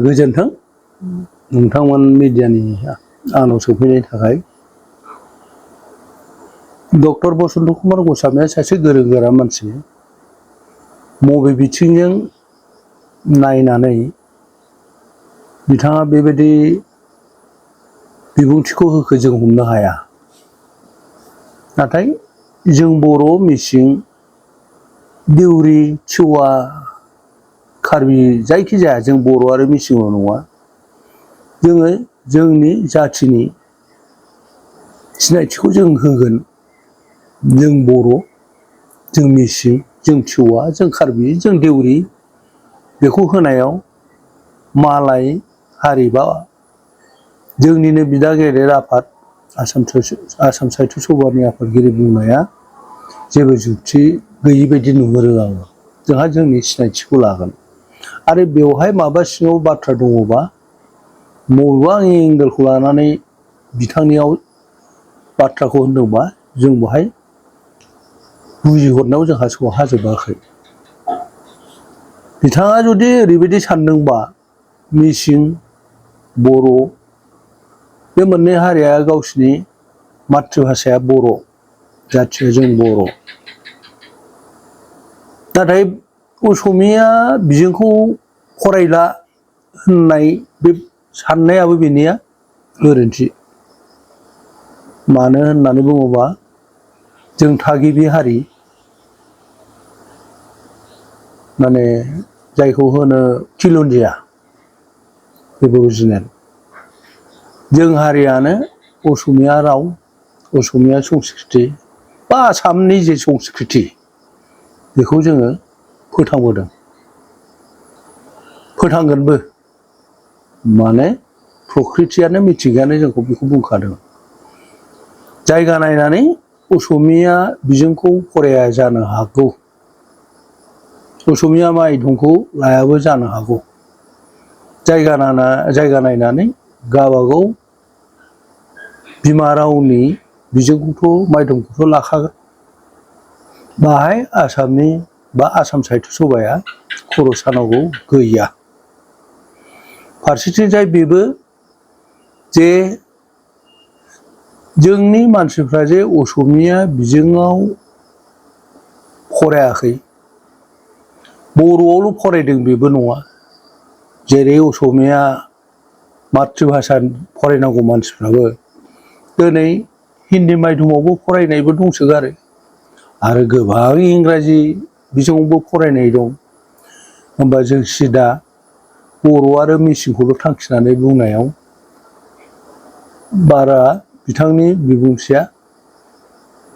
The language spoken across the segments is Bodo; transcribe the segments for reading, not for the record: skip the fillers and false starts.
गोजोन्थों नोंथांमोन मिडियानि आंनाव सफैनायनि थाखाय। डक्टर बसन्त कुमार गस्वामिया सासे गोरों गोरा मानसि। बबे बिथिंजों नायनानै बिथाङा बेबायदि बिबुंथिखौ होखो जों हमनो हाया। नाथाय जों बर', मिसिं, देउरि, तिवा, कार्बि जायखिजाया जों बर' आरो मिसिंल' नङा, जोङो जोंनि जाथिनि सिनायथिखौ जों होगोन। जों बर', जों मिसिं, जों तिवा, जों कार्बि, जों देउरि, बेखौ होनायाव मालाय हारि बा जोंनिनो बिदा गेदेर आफाद आसाम साहित्य सभानि आफादगिरि बुंनाया जेबो जुक्ति गैयि बायदि नुहुरो आङो। जोंहा जोंनि सिनायथिखौ लागोन। आरो बेवहाय माबा सिङाव बाथ्रा दङबा, बबेबा एंगेलखौ लानानै बिथांनियाव बाथ्राखौ होनदोंबा, जों बेवहाय बुजिहरनायाव जोंहा सौहाजोबाखै। बिथाङा जुदि ओरैबायदि सानदोंबा, मिसिं, बर' बे मोननै हारिया गावसिनि मातृभाषाया बर', जाथिया जों बर'। नाथाय असमिया बिजोंखौ फरायला होननाय बे साननायाबो बेनिया गोरोन्थि। मानो होननानै बुङोबा, जों थागिबि हारि, माने जायखौ होनो खिलन्जिया एबरिजिनेल, जों हारियानो असमिया राव, असमिया संस्कृति बा आसामनि जे संस्कृति, बेखौ जोङो फोथांबोदों, फोथांगोनबो। माने प्रकृतियानो, मिथिंगायानो जोंखौ बेखौ बुंखादों। जायगा नायनानै असमिया बिजोंखौ फराया जानो हागौ, असमिया मायधंखौ लायाबो जानो हागौ। जायगा नायनानै गावबागाव बिमा रावनि बिजोंखौथ' मायधंखौथ' लाखागोन। बाहाय आसामनि बा आसाम साहित्य सभाया खर' सानांगौ गैया। फारसेथिंजाय बेबो जे जोंनि मानसिफ्रा जे असमिया बिजोङाव फरायाखै, बर'आवल' फरायदों बेबो नङा। जेरै असमिया मातृभाषा फरायनांगौ मानसिफ्राबो दिनै हिन्दी मायधमावबो फरायनायबो दंसोगारो, आरो गोबां इंराजि बिजोङावबो फरायनाय दं। होमबा जों सिदा बर' आरो मिसिंखौल' थांखिनानै बुंनायाव बारा बिथांनि बिबुंथिया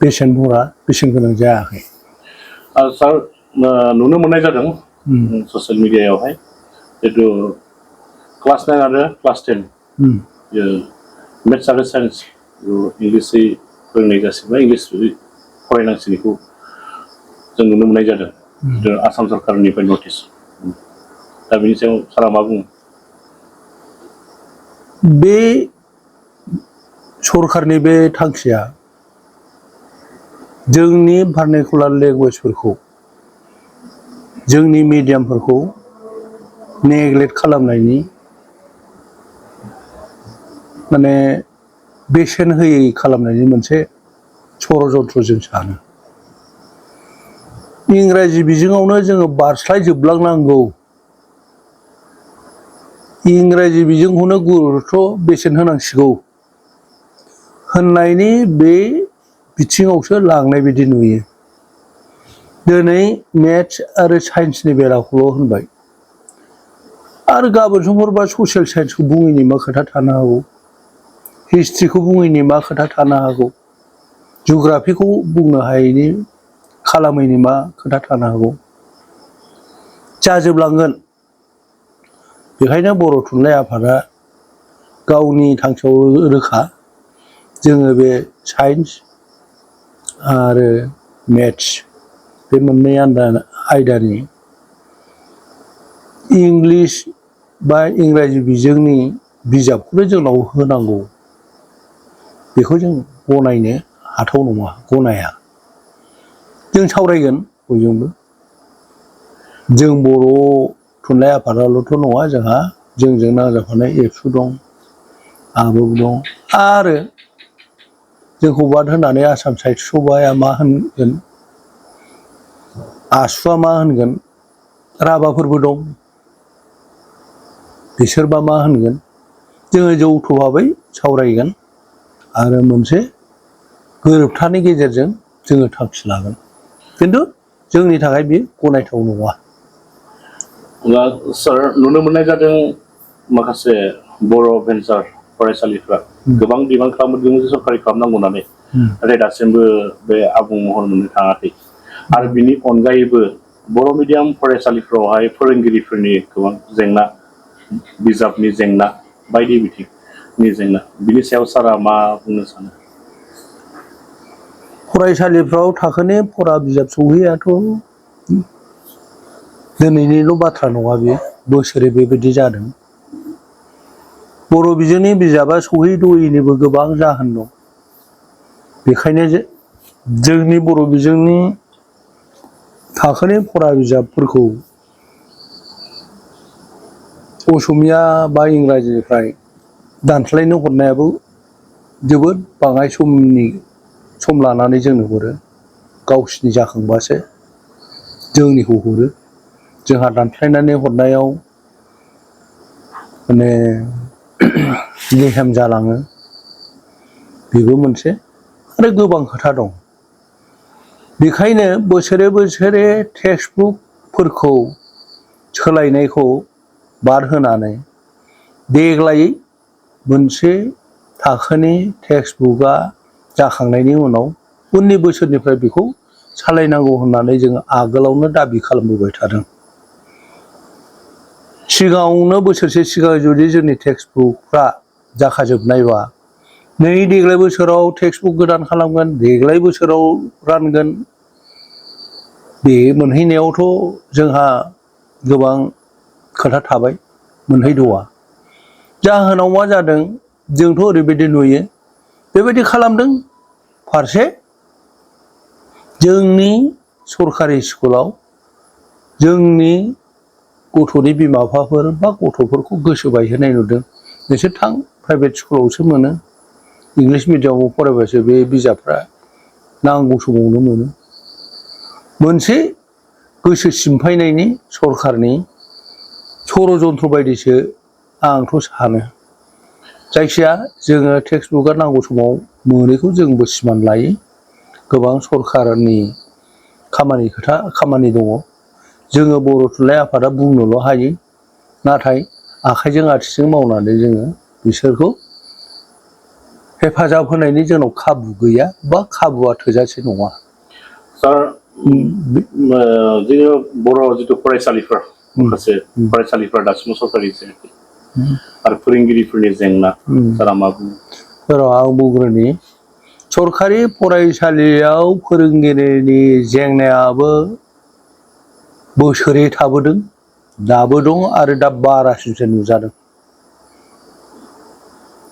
बेसेन गोनां जायाखै। सार, नुनो मोननाय जादों ससियेल मिडियायावहाय, जितु क्लास 9 आरो क्लास 10 मेथ्स आरो साइन्स इंलिसै फोरोंनाय जासिगोन, इंलिस फरायनांसिगोनखौ जों नुनो मोननाय जादों आसाम सरकारनिफ्राय नटिस। दा बेनि सायाव सारा मा बुङो? बे सरकारनि बे थांखिया जोंनि भार्नाकुलार लेंगुवेजफोरखौ, जोंनि मिडियामफोरखौ नेग्लेक्ट खालामनायनि, माने बेसेन होयै खालामनायनि मोनसे षड़जन्त्र जों सानो। इंराजि बिजोङावनो जोङो बारस्लायजोबलांनांगौ, इंराजि बिजोंखौनो गुरुत्व बेसेन होनांसिगौ होननायनि बे बिथिङावसो लांनाय बायदि नुयो। दिनै मेथ्स आरो साइन्सनि बेलाखौल' होनबाय, आरो गाबोन समफोरबा ससियेल साइन्सखौ बुङैनि मा खोथा थानो हागौ, हिस्ट्रिखौ बुङैनि मा खोथा थानो हागौ, जिअ'ग्राफिखौ बुंनो हायैनि खालामैनि मा खोथा थानो हागौ। जाजोबलांगोन। बेखायनो बर' थुनलाइ आफादा गावनि थांखियाव रोखा। जोङो बे साइन्स आरो मेथ्स बे मोननै आयदानि इंलिस बा इंराजि बिजोंनि बिजाबखौनो जोंनाव होनांगौ, बेखौ जों गनायनो हाथाव नङा, गनाया। जों सावरायगोन बयजोंबो। जों बर' थुनलाइ आफादाल'थ' नङा जोंहा जोंजों नांजाबफानाय एबसु दं आबुं दं आरो जोंखौ बाद होनानै आसाम साहित्य सभाया मा होनगोन आसुआ मा होनगोन राभाफोरबो दं बिसोरबा मा होनगोन जोङो जौथ' भाबै सावरायगोन आरो मोनसे गोरोबथानि गेजेरजों जोङो थांखि लागोन खिन्थु जोंनि थाखाय बे गनायथाव नङा दा सार नुनो मोननाय जादों माखासे बर' भेन्सार फरायसालिफ्रा गोबां डिमान्ड खालामदों जे सरकारि खालामनांगौ होननानै नाथाय दासिमबो बे आबुं महर मोननो थाङाखै आरो बिनि अनगायैबो बर' मिडियाम फरायसालिफ्रावहाय फोरोंगिरिफोरनि गोबां जेंना बिजाबनि जेंना बायदि बिथिंनि जेंना बिनि सायाव सारा मा बुंनो सानो फरायसालिफ्राव थाखोनि फरा बिजाब सौहैयाथ' दिनैनिल' बाथ्रा नङा बेयो बोसोरै बेबायदि जादों बर' बिजोंनि बिजाबा सौहैद'यैनिबो गोबां जाहोन दं बेखायनो जोंनि बर' बिजोंनि थाखोनि फरा बिजाबफोरखौ असमिया बा इंराजिनिफ्राय दानस्लायनो हरनायाबो जोबोद बाङाय सम लानानै जोंनो हरो गावसिनि जाखांबासो जोंनिखौ हरो जोंहा दानस्लायनानै हरनायाव माने लेहेम जालाङो बेबो मोनसे आरो गोबां खोथा दं बेखायनो बोसोरे बोसोरे टेक्सटबुकफोरखौ सोलायनायखौ बाद होनानै देग्लाय मोनसे थाखोनि टेक्सटबुकआ जाखांनायनि उनाव उननि बोसोरनिफ्राय बेखौ सालायनांगौ होननानै जोङो आगोलावनो दाबि खालामबोबाय थादों सिगाङावनो बोसोरसे सिगां जुदि जोंनि टेक्सटबुकफ्रा जाखाजोबनायबा नै देग्लाय बोसोराव टेक्सटबुक गोदान खालामगोन देग्लाय बोसोराव रानगोन बे मोनहैनायावथ' जोंहा गोबां खोथा थाबाय मोनहैद'आ जाहोनाव मा जादों जोंथ' ओरैबायदि नुयो बेबायदि खालामदों फारसे जोंनि सरकारि स्कुलाव जोंनि गथ'नि बिमा बिफाफोर बा गथ'फोरखौ गोसो बायहोनाय नुदों नोंसोर थां प्राइभेट स्कुलावसो मोनो इंलिस मिडियामाव फरायबासो बे बिजाबफ्रा नांगौ समावनो मोनो मोनसे गोसो सिमफायनायनि सरकारनि षड़जन्त्र बायदिसो आंथ' सानो जायखिया जोङो टेक्सटबुकआ नांगौ समाव मोनैखौ जोंबो सिमान लायो गोबां सरकारनि खामानि दङ जोङो बर' थुनलाइ आफादा बुंनोल' हायो नाथाय आखाइजों आथिंजों मावनानै जोङो बिसोरखौ हेफाजाब होनायनि जोंनाव खाबु गैया बा खाबुआ थोजासे नङा सार जोङो बर' जिथु फरायसालिफोर माखासे फरायसालिफोरा दासिमबो सरकारि जायाखै आरो फोरोंगिरिफोरनि जेंना सारा मा बुङो आं बुंग्रोनि सरकारि फरायसालियाव फोरोंगिरिनि जेंनायाबो बोसोरै थाबोदों दाबो दं आरो दा बारासिनसो नुजादों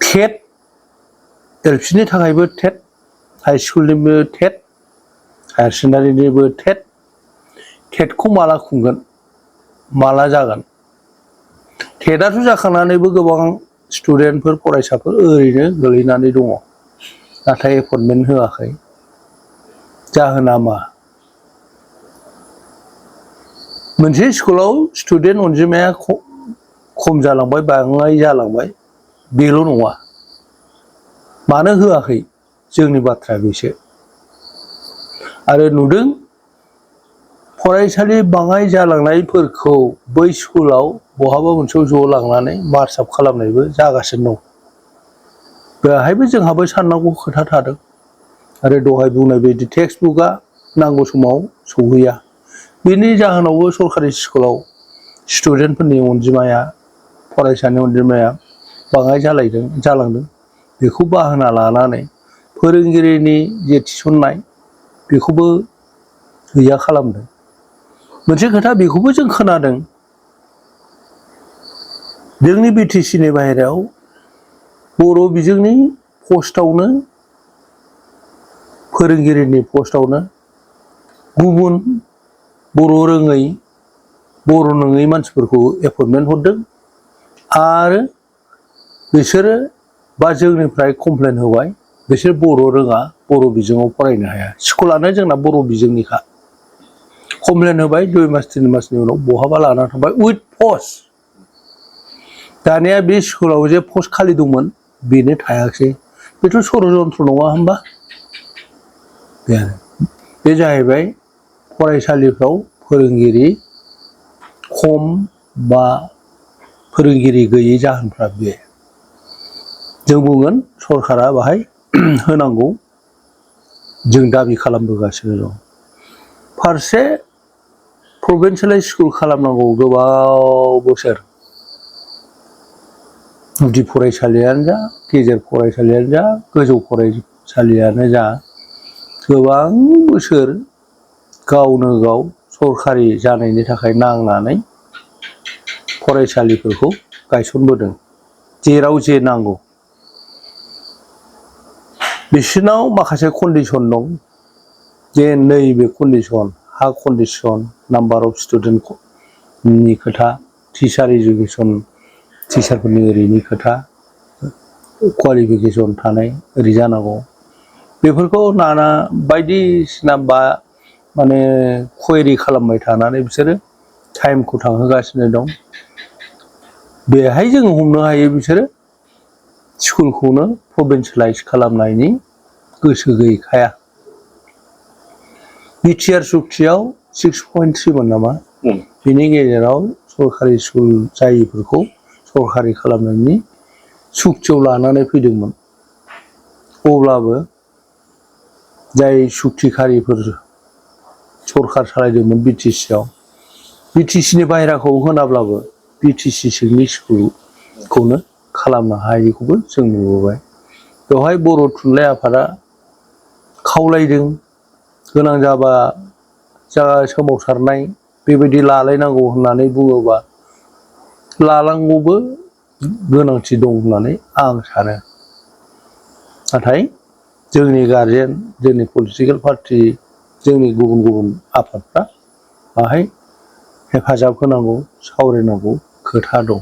टेट एलपिनि थाखायबो टेट हाइ स्कुलनिबो टेट हायार सेकेन्डारिनिबो टेटखौ माला खुंगोन माला जागोन टेटआथ' जाखांनानैबो गोबां स्टुडेन्टफोर फरायसाफोर ओरैनो गोलैनानै दङ नाथाय एपइन्टमेन्ट होआखै जाहोना मा मोनसे स्कुलाव स्टुडेन्ट अनजिमाया खम जालांबाय बाङाय जालांबाय बेल' नङा मानो होआखै जोंनि बाथ्राया बेसो आरो नुदों फरायसालि बाङाय जालांनायफोरखौ बै स्कुलाव बहाबा मोनसेयाव ज' लांनानै मार्चआप खालामनायबो जागासिनो दं बेहायबो जोंहाबो साननांगौ खोथा थादों आरो दहाय बुंनाय बायदि टेक्सटबुकआ नांगौ समाव सौहैया बेनि जाहोनावबो सरकारि स्कुलाव स्टुडेन्टफोरनि अनजिमाया फरायसानि अनजिमाया बाङाय जालांदों बेखौ बाहाना लानानै फोरोंगिरिनि जे थिसननाय बेखौबो गैया खालामदों मोनसे खोथा बेखौबो जों खोनादों जोंनि बिटिसिनि बाहेरायाव बर' बिजोंनि पस्टआवनो फोरोंगिरिनि पस्टआवनो गुबुन बर' रोङै बर' नङै मानसिफोरखौ एपइन्टमेन्ट हरदों आरो बिसोरो बा जोंनिफ्राय कमप्लेन होबाय बिसोर बर' रोङा बर' बिजोङाव फरायनो हाया स्कुलानो जोंना बर' बिजोंनिखा कमप्लेन होबाय 2 मास 3 मासनि उनाव बहाबा लाना थांबाय उइथ पस्ट दानिया बे स्कुलाव जे पस्ट खालि दंमोन बेनो थायाखै बेथ' षड़यन्त्र नङा होमबा बे जाहैबाय फरायसालिफ्राव फोरोंगिरि खम बा फोरोंगिरि गैयै जाहोनफ्रा बे जों बुंगोन सरकारा बाहाय होनांगौ जों दाबि खालामबोगासिनो दं फारसे प्रभिन्सियेलाइज स्कुल खालामनांगौ गोबाव बोसोर गुदि फरायसालियानो जा गेजेर फरायसालियानो जा गोजौ फरायसालियानो जा गोबां बोसोर गावनो गाव सरकारि जानायनि थाखाय नांनानै फरायसालिफोरखौ गायसनबोदों जेराव जे नांगौ बिसोरनाव माखासे कन्डिसन दं जे नैबे कन्डिसन हा कन्डिसन नाम्बार अफ स्टुडेन्टनि खोथा टिचार इडुकेसन टिचारफोरनि ओरैनि खोथा क्वालिफिकेसन थानाय ओरै जानांगौ बेफोरखौ नाना बायदिसिना माने कुवेरि खालामबाय थानानै बिसोरो टाइमखौ थांहोगासिनो दं बेहाय जोङो हमनो हायो बिसोरो स्कुलखौनो प्रभिन्सियेलाइज खालामनायनि गोसो गैखाया बिटिआर सुक्तियाव 6.3 मोन नामा बिनि गेजेराव सरकारि स्कुल जायैफोरखौ सरकारि खालामनायनि सुक्तियाव लानानै फैदोंमोन अब्लाबो जाय सुक्तिखारिफोर सरकार सालायदोंमोन बिटिसिआव बिटिसिनि बाहेराखौ होनाब्लाबो बिटिसि सिंनि स्कुलखौनो खालामनो हायैखौबो जों नुबोबाय बेवहाय बर' थुनलाइ आफादा खावलायदों गोनां जाबा जा सोमावसारनाय बेबायदि लालायनांगौ होननानै बुङोबा लानांगौबो गोनांथि दं होननानै आं सानो नाथाय जोंनि गारजेन जोंनि पलिटिकेल पार्टि जोंनि गुबुन गुबुन आफादफ्रा बाहाय हेफाजाब होनांगौ सावरायनांगौ खोथा दं